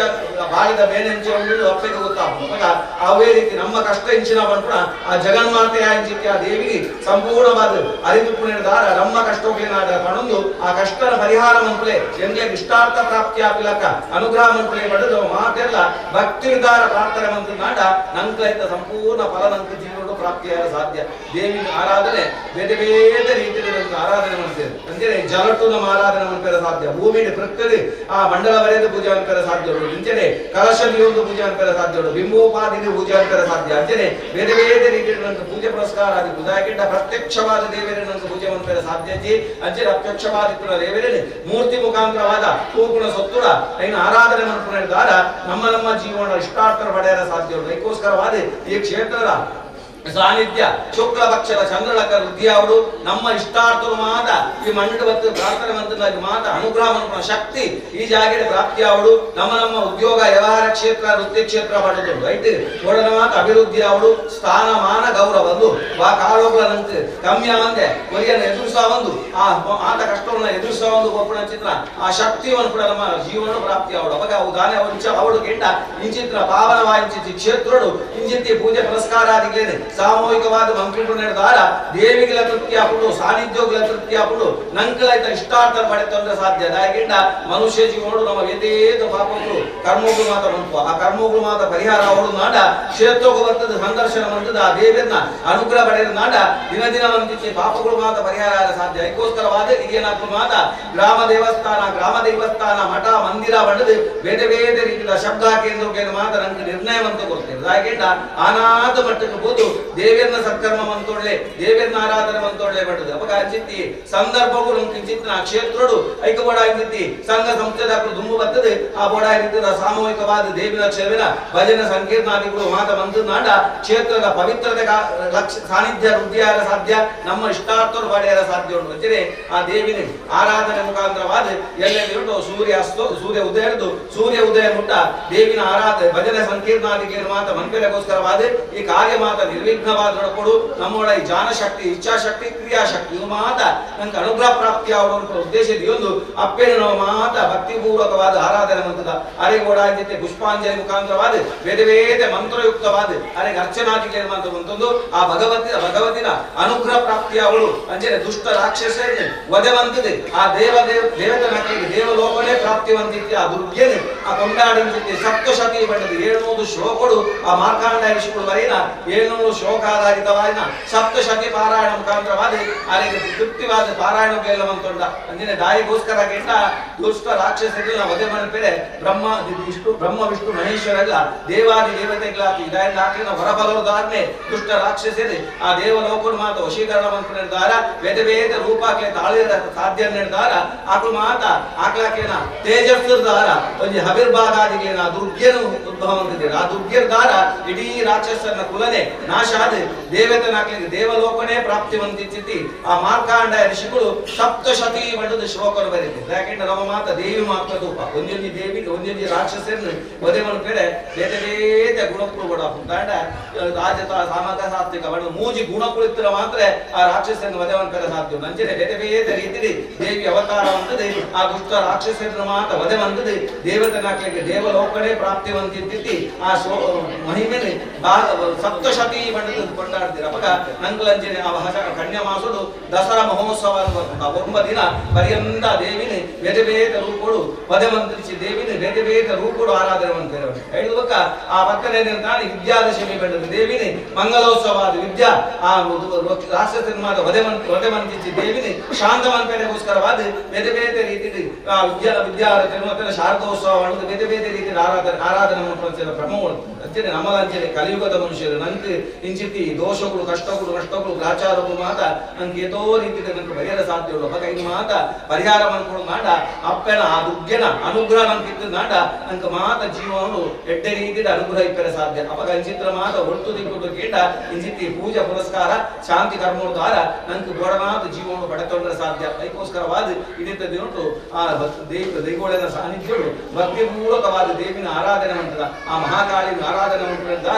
ಬಾಳಿದ ಬೇಡ ಎಂಚ ಅಪ್ಪಗೆ ಗೊತ್ತಾಗ ಅವೇ ರೀತಿ ನಮ್ಮ ಕಷ್ಟ ಎಂಚಿನ ಅನ್ಕುಣ ಆ ಜಗನ್ಮಾತೆ ಇಂಚಿತ್ಯ ಆ ದೇವಿಗೆ ಸಂಪೂರ್ಣವಾದ ಅರಿದು ಪುಣ್ಯದಾರ ನಮ್ಮ ಕಷ್ಟೋಗ್ಲಿನಾದ ಪಣೊಂದು ಆ ಕಷ್ಟದ ಪರಿಹಾರ ಅನ್ಕುಲೆ ಎಂಗ್ಲೆ ಇಷ್ಟಾರ್ಥ ಪ್ರಾಪ್ತಿ ಆಪಿಲಕ್ಕ ಅನುಗ್ರಹ ಅನ್ಕುಲೆ ಪಡೆದು ಮಾತೆಲ್ಲ ಭಕ್ತಿದಾರ ಪ್ರಾರ್ಥನೆ ಮಂತ್ರ ನಾಡ ನಂಕಲಿಂದ ಸಂಪೂರ್ಣ ಫಲ ನಂಕ ಜೀವನ ಪ್ರಾಪ್ತಿಯಾಗ ಸಾಧ್ಯ. ದೇವಿನ ಆರಾಧನೆ ಬೇರೆ ಬೇರೆ ರೀತಿಯಲ್ಲಿ ನಮ್ಗೆ ಆರಾಧನೆ ಮಾಡ್ತೇವೆ ಅಂದ್ರೆ ಜಲಟು ನಮ್ಮ ಆರಾಧನೆ ಮಾಡ್ತಾರೆ ಸಾಧ್ಯ, ಭೂಮಿಯಲ್ಲಿ ಪ್ರಕೃತಿ ಆ ಮಂಡಲ ಬರೆಯದು ಪೂಜೆ ಅಂತಾರೆ ಸಾಧ್ಯ ಉಂಟು, ಇಂಚನೆ ಕಲಶದಲ್ಲಿ ಒಂದು ಪೂಜೆ ಅಂತಾರೆ ಸಾಧ್ಯ ಉಂಟು, ಬಿಂಬೋಪಾದಿಗೆ ಪೂಜೆ ಅಂತಾರೆ ಸಾಧ್ಯ. ಅಂಚನೆ ಬೇರೆ ಬೇರೆ ರೀತಿಯಲ್ಲಿ ನಮ್ಗೆ ಪೂಜೆ ಪುರಸ್ಕಾರ ಆದಿ ಪೂಜಾಕಿಂತ ಪ್ರತ್ಯಕ್ಷವಾದ ದೇವರೇ ನಮ್ಗೆ ಪೂಜೆ ಅಂತಾರೆ ಸಾಧ್ಯ ಜಿ. ಅಂಚನೆ ಅಪ್ರತ್ಯಕ್ಷವಾದ ದೇವರೇ ಮೂರ್ತಿ ಮುಖಾಂತರವಾದ ತೂಗುಣ ಸೊತ್ತುಡ ಇನ್ನು ಆರಾಧನೆ ಮಾಡ್ಕೊಂಡಿದ್ದಾರ ನಮ್ಮ ನಮ್ಮ ಜೀವನ ಇಷ್ಟಾರ್ಥರ ಪಡೆಯರ ಸಾಧ್ಯ ಉಂಟು. ಅದಕ್ಕೋಸ್ಕರವಾದ ಈ ಕ್ಷೇತ್ರದ ಸಾನ್ನಿಧ್ಯ ಶುಕ್ಲ ಪಕ್ಷದ ಚಂದ್ರಲಕ ವೃದ್ಧಿಯಾವರು ನಮ್ಮ ಇಷ್ಟಾರ್ಥರು ಮಾತ ಈ ಮಂಡ ಮತ್ತು ಪ್ರಾರ್ಥನೆ ಮಂತ್ರದಲ್ಲಿ ಮಾತ ಅನುಗ್ರಹ ಅನುಗ್ರಹ ಶಕ್ತಿ ಈ ಜಾಗದ ಪ್ರಾಪ್ತಿಯಾವಳು ನಮ್ಮ ನಮ್ಮ ಉದ್ಯೋಗ ವ್ಯವಹಾರ ಕ್ಷೇತ್ರ ವೃತ್ತಿ ಕ್ಷೇತ್ರ ಪಡೆದು ರೈತ ಒಡನ ಮಾತ ಅಭಿವೃದ್ಧಿ ಅವಳು ಸ್ಥಾನಮಾನ ಗೌರವ ಒಂದು ವಾ ಕಾಲೋಗ್ಲಂತೆ ಕಮ್ಮಿ ಅಂದೆ ಕೊರಿಯನ್ನು ಎದುರಿಸುವ ಒಂದು ಆ ಆತ ಕಷ್ಟವನ್ನು ಎದುರಿಸುವ ಒಂದು ಒಪ್ಪಣ ಚಿತ್ರ ಆ ಶಕ್ತಿಯನ್ನು ಕೂಡ ನಮ್ಮ ಜೀವನ ಪ್ರಾಪ್ತಿ ಅವಳು. ಅವಾಗ ಅವು ದಾನೆ ಅವಳು ಅವಳು ಗೆಂಡ ಇಂಚಿತ್ರ ಪಾವನವಾಯಿಂಚಿತಿ ಕ್ಷೇತ್ರಡು ಇಂಚಿತಿ ಪೂಜೆ ಪುರಸ್ಕಾರಾದಿಗಳೇನೆ ಸಾಮೂಹಿಕವಾದ ಮಂತ್ರಿಪುಣೆದಾರ ದೇವಿಗಳ ತೃಪ್ತಿ ಆಪುಡು ಸಾನ್ನಿಧ್ಯೋಗಳ ತೃಪ್ತಿ ಆಪುಡು ನಂಕಲಾಯ್ತ ಇಷ್ಟಾರ್ಥ ಪಡೆತೊಂದ್ರೆ ಸಾಧ್ಯ. ದಾಯಕಿಂಡ ಮನುಷ್ಯ ಜೀವನೋಡು ನಮ್ಮ ವ್ಯತೀತ ಪಾಪಗಳು ಕರ್ಮಗಳು ಮಾತ್ರ ಉಂಟು. ಆ ಕರ್ಮಗಳು ಮಾತ್ರ ಪರಿಹಾರ ಅವಳು ನಾಡ ಕ್ಷೇತ್ರಕ್ಕೆ ಬರ್ತದೆ ಸಂದರ್ಶನ ಬಂತದ ಆ ದೇವಿಯನ್ನ ಅನುಗ್ರಹ ಪಡೆದ ನಾಡ ದಿನ ದಿನ ಬಂದಿತ್ತು ಪಾಪಗಳು ಮಾತ್ರ ಪರಿಹಾರ ಸಾಧ್ಯ. ಅದಕ್ಕೋಸ್ಕರವಾದ ಇದೇನಾಗ್ತದೆ ಮಾತ ಗ್ರಾಮ ದೇವಸ್ಥಾನ ಗ್ರಾಮ ದೇವಸ್ಥಾನ ಮಠ ಮಂದಿರ ಬಣ್ಣದ ಬೇರೆ ಬೇರೆ ರೀತಿಯ ಶಬ್ದ ಕೇಂದ್ರಕ್ಕೆ ಮಾತ್ರ ನಂಗೆ ನಿರ್ಣಯ ಅಂತ ಕೊಡ್ತೇವೆ. ಹಾಗೇಂಡ ಅನಾಥ ಮಟ್ಟಕ್ಕೆ ಹೋದು ದೇವಿಯನ್ನ ಸತ್ಕರ್ಮ ಮಂತೊಳ್ಳೆ ದೇವಿಯನ್ನ ಆರಾಧನೆ ಮಂತೊಳ್ಳೆ ಬಟ್ಟದ ಅವಾಗ ಅಂಚಿತ್ತಿ ಸಂದರ್ಭಗಳು ನಮ್ಗೆ ಕಿಂಚಿತ್ನ ಕ್ಷೇತ್ರಡು ಐಕಬೋಡ ಅಂಚಿತ್ತಿ ಸಂಘ ಸಂಸ್ಥೆದಾಕಲು ದುಂಬು ಬರ್ತದೆ. ಆ ಬೋಡ ರೀತಿಯ ಸಾಮೂಹಿಕವಾದ ದೇವಿನ ಕ್ಷೇತ್ರ ಭಜನೆ ಸಂಕೀರ್ಣಾದಿಗಳು ಮಾತ ಬಂದು ನಾಡ ಕ್ಷೇತ್ರದ ಪವಿತ್ರತೆ ಸಾನ್ನಿಧ್ಯ ವೃದ್ಧಿಯಾಗ ಸಾಧ್ಯ, ನಮ್ಮ ಇಷ್ಟಾರ್ಥರು ಪಡೆಯರ ಸಾಧ್ಯ ಉಂಟು. ಅಂಚನೆ ಆ ದೇವಿನ ಆರಾಧನೆ ಮುಖಾಂತರವಾದ ಎಲ್ಲೆಲ್ಲಿ ಉಂಟು ಸೂರ್ಯ ಅಸ್ತ ಸೂರ್ಯ ಉದಯ ಹಿಡಿದು ಸೂರ್ಯ ಉದಯ ಮುಟ್ಟ ದೇವಿನ ಆರಾಧನೆ ಭಜನೆ ಸಂಕೀರ್ಣಾದಿಗೆ ಮಾತ ಮನ್ಪೆಲೆಗೋಸ್ಕರವಾದ ಈ ಕಾರ್ಯ ಮಾತ ನಿರ್ವಿಘ್ನವಾದ ನಡ್ಕೊಡು. ನಮ್ಮೊಳ ಈ ಜ್ಞಾನಶಕ್ತಿ ಇಚ್ಛಾಶಕ್ತಿ ಕ್ರಿಯಾಶಕ್ತಿ ಇದು ಮಾತ ನಂಗೆ ಅನುಗ್ರಹ ಪ್ರಾಪ್ತಿ ಆಗುವ ಉದ್ದೇಶ ಒಂದು ಅಪ್ಪೇನು ನಾವು ಮಾತ ಭಕ್ತಿಪೂರ್ವಕವಾದ ಆರಾಧನೆ ಮಂತದ ಅರೆಗೋಡಾದ್ಯತೆ ಪುಷ್ಪಾಂಜಲಿ ಮುಖಾಂತರವಾದ ಬೇರೆ ಬೇರೆ ಮಂತ್ರಯುಕ್ತವಾದ ಅರೆಗೆ ಅರ್ಚನಾದಿಗೆ ಅಂತ ಬಂತೊಂದು ಆ ಭಗವತಿನ ಅನುಗ್ರಹ ಪ್ರಾಪ್ತಿಯ ಅವಳು ಅಂಜನೆ ದುಷ್ಟ ರಾಕ್ಷಸ ವಧವಂತದೆ ಆ ದೇವ ದೇವತನಕ್ಕೆ ದೇವಲೋಕನೇ ಪ್ರಾಪ್ತಿವಂತಿತ್ತು. ಆ ದುರ್ಗೆನೆ ಆ ಕೊಂಡಾಡಿಂತಿತ್ತು ಸಪ್ತಶತಿ ಬಣ್ಣದ 700 ಶ್ಲೋಕಗಳು ಆ ಮಾರ್ಕಾಂಡ ಋಷಿಗಳು ಬರೆಯಿನ 700 ಶ್ಲೋಕಾಧಾರಿತವಾದ ಸಪ್ತಶತಿ ಪಾರಾಯಣ ಮುಖಾಂತರವಾದ ಅರೆಗೆ ತೃಪ್ತಿವಾದ ಪಾರಾಯಣ ಅಂತೊಂಡ ಅಂಜನೆ ದಾಯಿಗೋಸ್ಕರ ಕೇಂದ್ರ ದುಷ್ಟ ರಾಕ್ಷಸರಿಗೆ ವಧೆ ಮನಪೇರೆ ಬ್ರಹ್ಮ ವಿಷ್ಣು ಬ್ರಹ್ಮ ವಿಷ್ಣು ಮಹೇಶ್ವರಲ್ಲ ದೇವಾದಿ ದೇವತೆಗಳಾಗಿ ಇದಾಯಿಂದ ಹಾಕಿನ ಹೊರಬಲೋದಾದ್ಮೆ ದುಷ್ಟ ರಾಕ್ಷಸರು ಆ ದೇವಲೋಕನ ಮಾತ ವಶೀಕರಣ ಮಂತ್ರ ಬೇರೆ ಬೇರೆ ರೂಪಾಕ್ಲೆ ತಾಳಿರ ಸಾಧ್ಯ ನಿರ್ಧಾರ ಆಕಳು ಮಾತ ಆಕ್ಲಾಕೇನ ತೇಜಸ್ಸುದಾರ ಒಂದು ಹವಿರ್ಭಾಗಾದಿಗಳೇನ ದುರ್ಗೆನು ಉದ್ಭವ ಅಂತಿದ್ದೀರ. ಆ ದುರ್ಗೆರ್ದಾರ ಇಡೀ ರಾಕ್ಷಸನ ಕುಲನೆ ನಾಶ ಆದ ದೇವತನಾಕ್ಲಿಗೆ ದೇವಲೋಕನೇ ಪ್ರಾಪ್ತಿವಂತಿತ್ತಿ ಆ ಮಾರ್ಕಾಂಡ ಋಷಿಗಳು ಸಪ್ತಶತಿ ಮಟ್ಟದ ಶ್ಲೋಕವನ್ನು ಬರೀತಿದ್ರು. ಯಾಕೆಂದ್ರೆ ನಮ್ಮ ಮಾತ ದೇವಿ ಮಾತ್ರ ರೂಪ ಒಂದೊಂದು ದೇವಿ ಒಂದೊಂದು ರಾಕ್ಷಸರನ್ನು ವಧೆ ಮನ್ಪೇರೆ ಬೇರೆ ಬೇರೆ ಗುಣಕ್ಕಳು ಕೂಡ ತಾಂಡ ರಾಜತ ಸಾಮಕ ಸಾತ್ವಿಕ ಬಣ್ಣ ಮೂಜಿ ಗುಣಕುಳಿತರ ಮಾತ್ರ ಆ ರಾಕ್ಷಸರನ್ನು ವಧೆ ಮನ್ಪೇರೆ ಸಾಧ್ಯ. ನಂಜನೆ ಬೇರೆ ಬೇರೆ ರೀತಿಯಲ್ಲಿ ದೇವಿ ಅವತಾರ ಬಂದದೆ ಆ ದುಷ್ಟ ರಾಕ್ಷಸರನ್ನು ಮಾತ್ರ ವಧೆ ಬಂದದೆ ದೇವತನಾಕ್ಲಿಗೆ ದೇವಲೋಕನೇ ಪ್ರಾಪ್ತಿವಂತಿತ್ತಿ ಆ ಮಹಿಮೆನೆ ಸಪ್ತಶತಿ ಬಣ್ಣದ ಕೊಂಡಾಡ್ತೀರ. ಅವಾಗ ನಂಗಲಂಜನೆ ಆ ಕನ್ಯಾ ಮಾಸಡು ದಸರಾ ಮಹೋತ್ಸವ ಅಂತ ಒಂಬ ದಿನ ಪರ್ಯಂತ ದೇವಿನ ಬೇರೆ ಬೇರೆ ರೂಪಗಳು ವಧೆ ಮಂತ್ರಿಸಿ ದೇವಿನ ಬೇರೆ ಬೇರೆ ರೂಪಗಳು ಆರಾಧನೆ ಮಂತ್ರಿ ಹೇಳುವಾಗ ಆ ಪಕ್ಕನೆ ತಾನು ವಿದ್ಯಾದಶಮಿ ಬಣ್ಣದ ದೇವಿನ ಮಂಗಲೋತ್ಸವ ಆದ ವಿದ್ಯಾ ಆ ರಾಕ್ಷಸನ ಮಾತ ವಧೆ ಮಂತ್ರಿಸಿ ದೇವಿನ ಶಾಂತ ಮಂತ್ರಿಗೋಸ್ಕರವಾದ ಬೇರೆ ಬೇರೆ ರೀತಿಯಲ್ಲಿ ಆ ವಿದ್ಯಾ ವಿದ್ಯಾ ಶಾರದೋತ್ಸವ ಅನ್ನೋದು ಬೇರೆ ಬೇರೆ ರೀತಿಯ ಆರಾಧನೆ ಆರಾಧನೆ ಮಾಡ್ತಾರೆ ಕ್ರಮಗಳು. ಅಂಚನೆ ನಮ್ಮದಂಚನೆ ಕಲಿಯುಗದ ಮನುಷ್ಯರು ನಂಗೆ ಇಂಚಿತಿ ದೋಷಗಳು ಕಷ್ಟಗಳು ನಷ್ಟಗಳು ಗ್ರಾಚಾರಗಳು ಮಾತ ನಂಗೆ ಏತೋ ರೀತಿಯ ನಂಗೆ ಪರಿಹಾರ ಸಾಧ್ಯ ಉಳ್ಳು. ಅವಾಗ ಇನ್ನು ಮಾತ ಪರಿಹಾರ ಮಾಡ್ಕೊಂಡು ನಾಡ ಅಪ್ಪನ ಆ ದುರ್ಗೆನ ಅನುಗ್ರಹ ನಂಗೆ ಇತ್ತು ನಾಡ ನಂಗೆ ಮಾತ ಜೀವನವು ಎಡ್ಡೆ ರೀತಿಯ ಅನುಗ್ರಹ ಇಪ್ಪರೆ ಸಾಧ್ಯ. ಅವಾಗ ಅಂಚಿತ್ರ ಮಾತ ಒಟ್ಟು ದಿಕ್ಕು ಕೇಟ ಇಂಚಿತಿ ಪೂಜಾ ಪುರಸ್ಕಾರ ಶಾಂತಿ ಕರ್ಮೋದ್ವಾರ ನಂಗೆ ಗೋಡನಾಥ ಜೀವನವು ಪಡೆತೊಂಡ್ರೆ ಸಾಧ್ಯ. ಅದಕ್ಕೋಸ್ಕರವಾದ ಇದಿದ್ದ ದಿನಟು ಆ ದೇವಿಗಳ ಸಾನ್ನಿಧ್ಯಗಳು ಭಕ್ತಿಪೂರ್ವಕವಾದ ದೇವಿನ ಆರಾಧನೆ ಮಂತ್ರದ ಆ ಮಹಾಕಾಳಿನ ಆರಾಧನೆ ಮಂತ್ರದ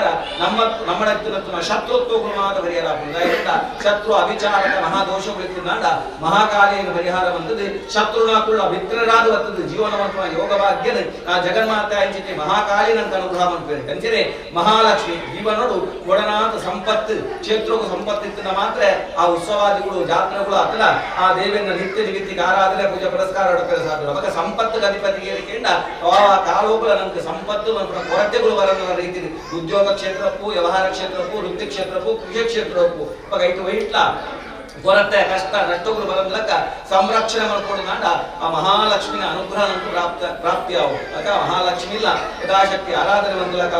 ನಮ್ಮ ನಮ್ಮ ಶತ್ರುತ್ವಗಳು ಮಾತ್ರ ಪರಿಹಾರ ಆಗ್ತದೆ. ಶತ್ರು ಅವಿಚಾರದ ಮಹಾದೋಷಗಳು ನಾಡ ಮಹಾಕಾಳಿಯನ್ನು ಪರಿಹಾರ ಬಂದದೆ ಶತ್ರುನ ಕುಳ್ಳ ಮಿತ್ರರಾದ ಬರ್ತದೆ ಜೀವನ ಯೋಗ ಭಾಗ್ಯನ ಆ ಜಗನ್ಮಾತೆ ಅಂಚಿಕೆ ಮಹಾಕಾಳಿ ನಂಗೆ ಅನುಗ್ರಹ ಮಾಡ್ತಾರೆ. ಅಂಚನೆ ಮಹಾಲಕ್ಷ್ಮಿ ಜೀವನೋಡು ಒಡನಾಥ ಸಂಪತ್ತು ಕ್ಷೇತ್ರಕ್ಕೂ ಸಂಪತ್ತಿತ್ತ ಮಾತ್ರ ಆ ಉತ್ಸವಾದಿಗಳು ಜಾತ್ರೆಗಳು ಆತನ ಆ ದೇವಿಯನ್ನ ನಿತ್ಯ ನಿಮಿತ್ತಿಗೆ ಆರಾಧನೆ ಪೂಜೆ ಪುರಸ್ಕಾರ ಹೊಡ್ತಾರೆ ಸಾಧ್ಯ. ಅವಾಗ ಸಂಪತ್ತು ಅಧಿಪತಿಗೆ ಕೇಂದ್ರ ಆ ಕಾಲೋಗಳ ನಮ್ಗೆ ಸಂಪತ್ತು ಮತ್ತು ಕೊರತೆಗಳು ಬರೋದ ರೀತಿ ಉದ್ಯೋಗ ಕ್ಷೇತ್ರಕ್ಕೂ ವ್ಯವಹಾರ ಕ್ಷೇತ್ರಕ್ಕೂ ವೃತ್ತಿ ಕ್ಷೇತ್ರಕ್ಕೂ ಕೃಷಿ ಕ್ಷೇತ್ರಕ್ಕೂ ಇವಾಗ ಐಟು ವೈಟ್ಲ ಕೊರತೆ ಕಷ್ಟ ನಷ್ಟಗಳು ಬರೋದ್ಲಕ್ಕ ಸಂರಕ್ಷಣೆ ಮಾಡ್ಕೊಂಡು ನಾಡ ಆ ಮಹಾಲಕ್ಷ್ಮಿನ ಅನುಗ್ರಹ ನಂಗೆ ಪ್ರಾಪ್ತಿಯಾವು. ಅಕ ಮಹಾಲಕ್ಷ್ಮಿ ಇಲ್ಲ ಯಥಾಶಕ್ತಿ ಆರಾಧನೆ ಮಂದಲಕ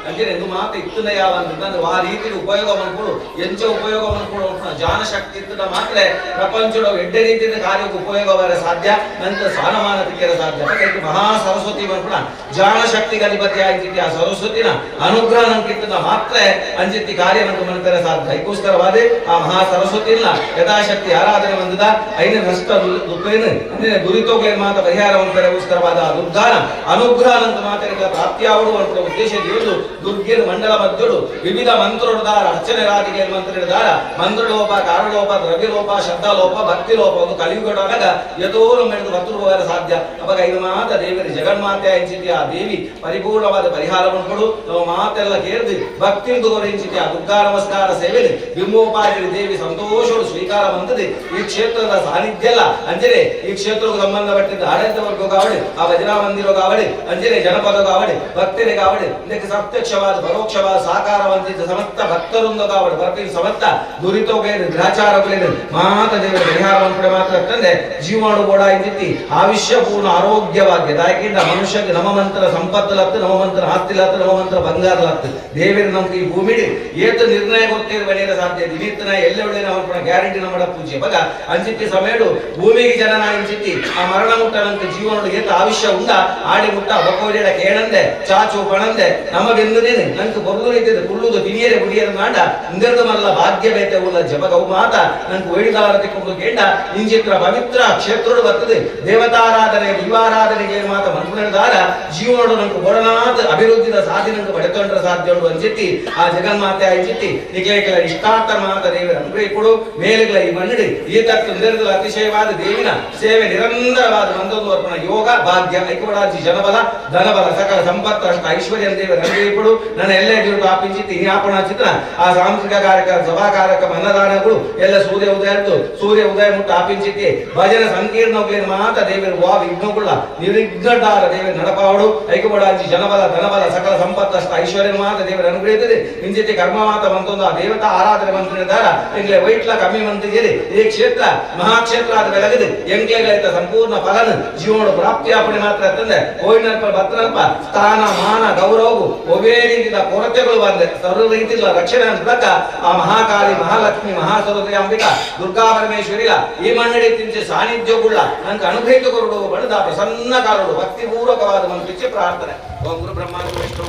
ಅಂದ್ರೆ ಎಂದು ಮಾತು ಇತ್ತದ ಯಾವ ಅಂದ್ರೆ ಆ ರೀತಿ ಉಪಯೋಗ ಮಾಡ್ಕೊಡು ಎಂಚ ಉಪಯೋಗ ಮಾಡ್ಕೊಡು ಜ್ಞಾನಶಕ್ತಿ ಇತ್ತದ ಮಾತ್ರ ಪ್ರಪಂಚದ ಎಡ್ಡೆ ರೀತಿಯ ಕಾರ್ಯಕ್ಕೆ ಉಪಯೋಗ ಬರ ಸಾಧ್ಯ, ನಂತರ ಸ್ಥಾನಮಾನ ತಿಕ್ಕಿರ ಸಾಧ್ಯ. ಅದಕ್ಕೆ ಮಹಾ ಸರಸ್ವತಿ ಮಾಡ್ಕೊಡ ಜ್ಞಾನಶಕ್ತಿಗೆ ಅಧಿಪತಿ ಆಗಿದ್ದೆ ಆ ಸರಸ್ವತಿನ ಅನುಗ್ರಹ ನಂಗೆ ಇತ್ತದ ಮಾತ್ರ ಅಂಜಿತ್ತಿ ಕಾರ್ಯ ನಂಗೆ ಮಾಡ್ತಾರೆ ಸಾಧ್ಯ. ಅದಕ್ಕೋಸ್ಕರವಾದ ಆ ಮಹಾ ಸರಸ್ವತಿ ಇಲ್ಲ ಯಥಾಶಕ್ತಿ ಆರಾಧನೆ ಬಂದದ ಐನ ನಷ್ಟ ದುಃಖೇನು ಅಂದ್ರೆ ದುರಿತೋಗ್ಲೇನು ಮಾತ ಪರಿಹಾರ ಒಂದರಗೋಸ್ಕರವಾದ ದುರ್ಗಾನ ಅನುಗ್ರಹ ಅಂತ ಮಾತನಿಗೆ ಪ್ರಾಪ್ತಿಯಾವಡು ಅಂತ ಉದ್ದೇಶ ದೇವರು ದುರ್ಗಿನ ಮಂಡಲ ಮಧ್ಯಡು ವಿವಿಧ ಮಂತ್ರದಾರ ಅರ್ಚನೆ ರಾಧಿಗೆ ಮಂತ್ರದಾರ ಮಂತ್ರಲೋಪ ಕಾರಲೋಪ ದ್ರವ್ಯಲೋಪ ಶಬ್ದಲೋಪ ಭಕ್ತಿ ಲೋಪ ಒಂದು ಕಲಿಯುಗಡಾಗ ಯಥೋ ನಮ್ಮ ಹಿಡಿದು ಭಕ್ತರು ಸಾಧ್ಯ. ಅವಾಗ ಐದು ಮಾತ ದೇವರಿ ಜಗನ್ಮಾತೆ ಎಂಚಿತಿ ಆ ದೇವಿ ಪರಿಪೂರ್ಣವಾದ ಪರಿಹಾರವನ್ನು ಕೊಡು. ನಮ್ಮ ಮಾತೆಲ್ಲ ಕೇಳಿದು ಭಕ್ತಿಂದು ಎಂಚಿತಿ ಆ ದುರ್ಗಾ ನಮಸ್ಕಾರ ಸೇವೆಲಿ ಬಿಂಬೋಪಾದಿ ದೇವಿ ಸಂತೋಷಗಳು ಸ್ವೀಕಾರ ಬಂದದೆ. ಈ ಕ್ಷೇತ್ರದ ಸಾನ್ನಿಧ್ಯ ಅಲ್ಲ ಅಂಜನೆ ಈ ಕ್ಷೇತ್ರಕ್ಕೆ ಸಂಬಂಧಪಟ್ಟಿದ್ದ ಆಡಳಿತ ವರ್ಗ ಕಾವಡಿ ಆ ಭಜನಾ ಮಂದಿರ ಕಾವಡಿ ಅಂಜನೆ ಜನಪದ ಕಾವಡಿ ಭಕ್ತರಿಗೆ ಕಾವಡಿ ಇದಕ್ಕೆ ಪ್ರತ್ಯಕ್ಷವಾದ ಪರೋಕ್ಷವಾದ ಸಾಕಾರವಂತಿದ್ದ ಸಮಸ್ತ ಭಕ್ತರೊಂದು ಕಾವಡಿ ಬರ್ತೀನಿ ಸಮಸ್ತ ದುರಿತೋಗೇನು ಗ್ರಹಚಾರಗಳೇನು ಮಾತ ದೇವರ ಪರಿಹಾರವನ್ನು ಕೂಡ ಮಾತ್ರ ತಂದೆ ಜೀವನ ಕೂಡ ಇಂದಿತ್ತಿ ಆವಿಷ್ಯ ಪೂರ್ಣ ಆರೋಗ್ಯವಾಗ್ಯ. ಯಾಕೆಂದ್ರೆ ಮನುಷ್ಯಗೆ ನಮ ಮಂತ್ರ ಸಂಪತ್ತು ಲತ್ತು ನಮ ಮಂತ್ರ ಆಸ್ತಿ ಲತ್ತು ನಮ ಮಂತ್ರ ಬಂಗಾರ ಲತ್ತು ದೇವರು ನಮ್ಗೆ ಈ ಭೂಮಿಡಿ ಏತ ನಿರ್ಣಯ ಗೊತ್ತಿರುವ ಬೆಳೆಯಲು ಸಾಧ್ಯ ದಿನೀತನ ಎಲ್ಲ ಒಳ್ಳೆ ನಾವು ಗ್ಯಾರಂಟಿ ನಮ್ಮ ಪೂಜೆ ಬಗ ಅಂಚಿತ್ತಿ ಸಮಯಡು ಭೂಮಿಗೆ ಜನನ ಇಂಚಿತ್ತಿ ಆ ಮರಣ ಮುಟ್ಟ ನಂತ ಜೀವನೊಳಗೆ ಏತ ಆವಿಷ್ಯ ಉಂಡ ಆಡಿ ಮುಟ್ಟ ಬಕೋರಿಡ ಕೇಳಂದೆ ಚಾಚು ಪಣಂದೆ ನಮ್ಮ ಬೆಂದನೇನು ನಂಗೆ ಬೊರ್ದು ಇದ್ದಿದ್ದು ಕುಳ್ಳುದು ತಿನಿಯರೆ ಗುಡಿಯರ ಮಾಡ ಇಂದರ್ದು ಮಲ್ಲ ಭಾಗ್ಯ ಬೇತೆ ಉಲ್ಲ ಜಪಗೌ ಮಾತ ನಂಗೆ ಒಯ್ದಾರ ತಿಕ್ಕೊಂಡು ಕೇಂಡ ಇಂಚಿತ್ರ ಪವಿತ್ರ ಕ್ಷೇತ್ರಡು ಬರ್ತದೆ ದೇವತಾರಾಧನೆ ದೈವಾರಾಧನೆಗೆ ಮಾತ ಮನ್ಪುಣದಾರ ಜೀವನಡು ನಂಗೆ ಬೊಡನಾಥ ಅಭಿವೃದ್ಧಿದ ಸಾಧಿ ನಂಗೆ ಪಡೆತೊಂಡ್ರ ಸಾಧ್ಯ ಅಂಚಿತ್ತಿ ಆ ಜಗನ್ಮಾತೆ ಅಂಚಿತ್ತಿ ನಿಕ್ಲೇಕಲ ಇಷ್ಟಾರ್ಥ ಮಾತ ದೇವರ ಅನುಗ್ರಹಿಕೊಡು ಮೇಲೆಗಳ ಈ ಮಣ್ಣಿಡಿ ಈ ತತ್ವ ನಿರ್ದಲ ಅತಿಶಯವಾದ ದೇವಿನ ಸೇವೆ ನಿರಂತರವಾದ ಮಂದೊಂದು ಅರ್ಪಣ ಯೋಗ ಭಾಗ್ಯ ಐಕ್ಯಬಡಾಜಿ ಜನಬಲ ಧನಬಲ ಸಕಲ ಸಂಪತ್ತು ಅಷ್ಟ ಐಶ್ವರ್ಯ ದೇವರ ಅನುಗ್ರಹಿಕೊಡು. ನನ್ನ ಎಲ್ಲ ಎದುರು ಆಪಿಂಚಿತ್ತಿ ಜ್ಞಾಪನಾ ಚಿತ್ರ ಆ ಸಾಂಸ್ಕೃತಿಕ ಕಾರ್ಯಕ್ರಮ ಸಭಾ ಕಾರ್ಯಕ್ರಮ ಅನ್ನದಾನಗಳು ಎಲ್ಲ ಸೂರ್ಯ ಉದಯ ಇತ್ತು ಸೂರ್ಯ ಉದಯ ಮುಟ್ಟ ಆಪಿಂಚಿತ್ತಿ ಭಜನ ಸಂಕೀರ್ಣ ಮಾತ ದೇವರು ವಾ ವಿಘ್ನಗುಳ್ಳ ನಿರ್ವಿಘ್ನದಾರ ದೇವರ ನಡಪಾವಡು ಐಕ್ಯಬಡಾಜಿ ಜನಬಲ ಧನಬಲ ಸಕಲ ಸಂಪತ್ತು ಅಷ್ಟ ಐಶ್ವರ್ಯ ಮಾತ ದೇವರ ಅನುಗ್ರಹಿತದೆ. ಇಂಚಿತಿ ಕರ್ಮ ಮಾತ ಮಂತೊಂದು ಆ ದೇವತಾ ಆರಾಧನೆ ಮಂತ್ರಿದಾರ ಎಂಗ್ಲೆ ವೈಟ್ಲ ಕಮ್ಮಿ ಮಂತ್ರಿಜೇರಿ ಈ ಕ್ಷೇತ್ರ ಮಹಾಕ್ಷೇತ್ರ ಆದ ಬೆಳಗದೆ ಎಂಗ್ಲೆಗಳಿದ್ದ ಸಂಪೂರ್ಣ ಫಲನ ಜೀವನ ಪ್ರಾಪ್ತಿಯಾಪಣೆ ಮಾತ್ರ ತಂದೆ ಕೋಯಿನಲ್ಪ ಭದ್ರಲ್ಪ ಸ್ಥಾನ ಮಾನ ಗೌರವವು ಒವೇ ರೀತಿಯ ಕೊರತೆಗಳು ಬಂದೆ ಸರ್ವ ರೀತಿಯ ರಕ್ಷಣೆ ಅಂತ ಆ ಮಹಾಕಾಳಿ ಮಹಾಲಕ್ಷ್ಮಿ ಮಹಾಸರಸ್ವತಿ ಅಂಬಿಕಾ ದುರ್ಗಾ ಪರಮೇಶ್ವರಿಲ ಈ ಮನ್ನಡಿ ತಿಂಚೆ ಸಾನ್ನಿಧ್ಯಗುಳ್ಳ ನಂಗೆ ಅನುಗ್ರಹಿತ ಕೊರಡು ಬಡದ ಪ್ರಸನ್ನ ಕಾಲಡು ಭಕ್ತಿಪೂರ್ವಕವಾದ ಮಂತ್ರಿಚೆ ಪ್ರಾರ್ಥನೆ. ಓಂ ಗುರು ಬ್ರಹ್ಮ ವಿಷ್ಣು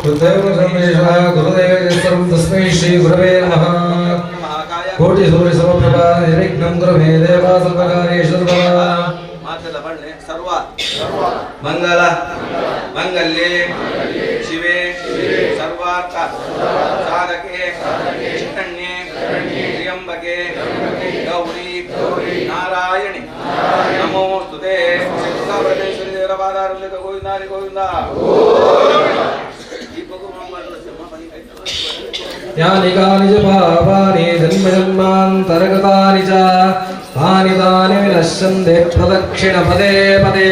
ಗುರುದೇವ ತಸ್ಮೈ ಶ್ರೀ ಗುರವೇ ನಮಃ. ಕೋಟಿ ಸೂರ್ಯ ಸಮಪ್ರಭಾ ನಿರ್ವಿಘ್ನಂ ಗುರುವೇ ದೇವ ಸರ್ವಕಾರ್ಯೇಷು ಸರ್ವದಾ. ಮಾತೆಲ್ಲ ಬಣ್ಣೆ ಸರ್ವ ಮಂಗಲ ಮಂಗಲ್ಯೆ ಶಿವೆ ಸರ್ವಾರ್ಥ ಸಾಧಕೆ ಶರಣ್ಯೆ ತ್ರ್ಯಂಬಕೆ ಗೌರಿ ನಾರಾಯಣಿ ನಮೋಸ್ತುತೆ. ಶ್ರೀ ದೇವರ ಪಾದಾರವಿಂದ ಗೋವಿಂದ ಗೋವಿಂದ. ಯಾನಿ ಕಾನಿ ಚ ಪಾಪಾನಿ ಜನ್ಮ ಜನ್ಮಾಂತರಗತಾನಿ ಚ ತಾನಿ ತಾನಿ ವಿನಶ್ಯಂತೆ ಪ್ರದಕ್ಷಿಣ ಪದೇ ಪದೇ.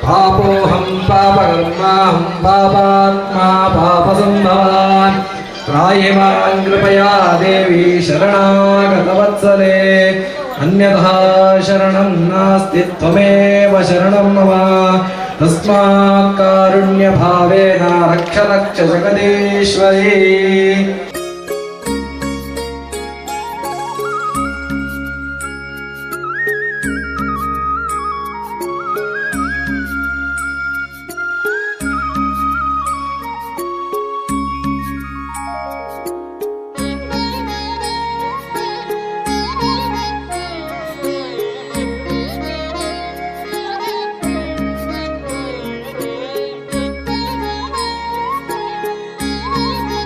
ಪಾಪೋಹಂ ಪಾಪಕರ್ಮಾಹಂ ಪಾಪಾತ್ಮಾ ಪಾಪಸಂಭವಾನ್ ತ್ರಾಹಿ ಮಾಂ ಕೃಪಯಾ ದೇವಿ ಶರಣಾಗತವತ್ಸಲೆ. ಅನ್ಯಥಾ ಶರಣಂ ನಾಸ್ತಿ ತ್ವಮೇವ ಶರಣಂ ಮಮ. ತಸ್ಮಾತ್ ಕಾರುಣ್ಯ ಭಾವೇನ ರಕ್ಷ ರಕ್ಷ ಜಗದೀಶ್ವರಿ.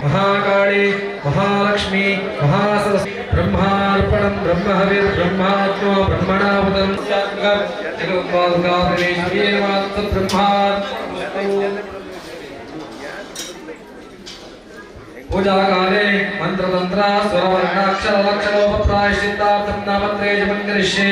महाकाली महालक्ष्मी महासरस्वती ब्रह्मार्पणं ब्रह्महविर्ब्रह्मात्मा ब्रह्मणावतं पूजाकाले मन्त्रतन्त्र स्वरवर्णाक्षरलक्षणोपप्रायश्चित्तार्थं नामत्रे जपं करिष्ये.